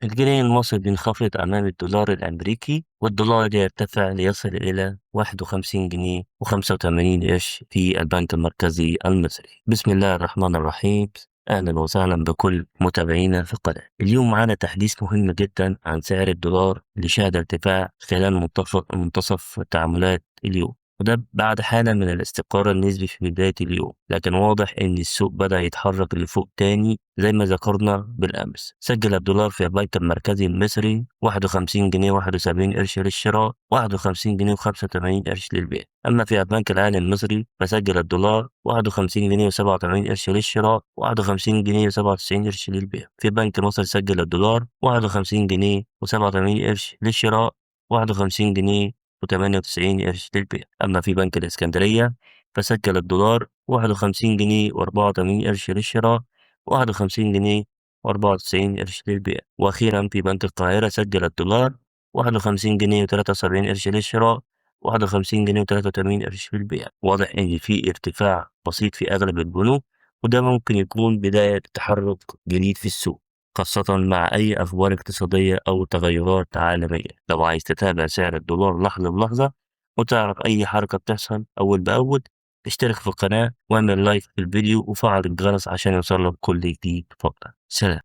الجنيه المصري بينخفض أمام الدولار الأمريكي، والدولار يرتفع ليصل إلى 51 جنيه و85 قرش في البنك المركزي المصري. بسم الله الرحمن الرحيم. أهلا وسهلا بكل متابعينا في القناة. اليوم معانا تحديث مهم جدا عن سعر الدولار اللي شهد ارتفاع خلال منتصف تعاملات اليوم، وده بعد حالة من الاستقرار النسبي في بداية اليوم، لكن واضح إن السوق بدأ يتحرك لفوق تاني زي ما ذكرنا بالأمس. سجل الدولار في البنك المركزي المصري 51 جنيه 71 قرش للشراء، 51 جنيه و85 قرش للبيع. أما في البنك الأهلي المصري فسجل الدولار 51 جنيه و87 قرش للشراء، 51 جنيه و97 قرش للبيع. في بنك مصر سجل الدولار 51 جنيه و87 قرش للشراء، 51 جنيه و98 قرش للبيع. أما في بنك الإسكندرية فسجل الدولار 51 جنيه و84 قرش للشراء، 51 جنيه و94 قرش للبيع. وأخيرا في بنك القاهرة سجل الدولار 51 جنيه و73 قرش للشراء، 51 جنيه و83 قرش للبيع. واضح إن في ارتفاع بسيط في أغلب البنوك، وده ممكن يكون بداية تحرك جديد في السوق، خاصة مع أي أخبار اقتصادية أو تغيرات عالمية. لو عايز تتابع سعر الدولار لحظة بلحظة وتعرف أي حركة بتحصل أول بأول، اشترك في القناة واعمل لايك في الفيديو وفعل الجرس عشان يوصلك كل جديد. فقط سلام.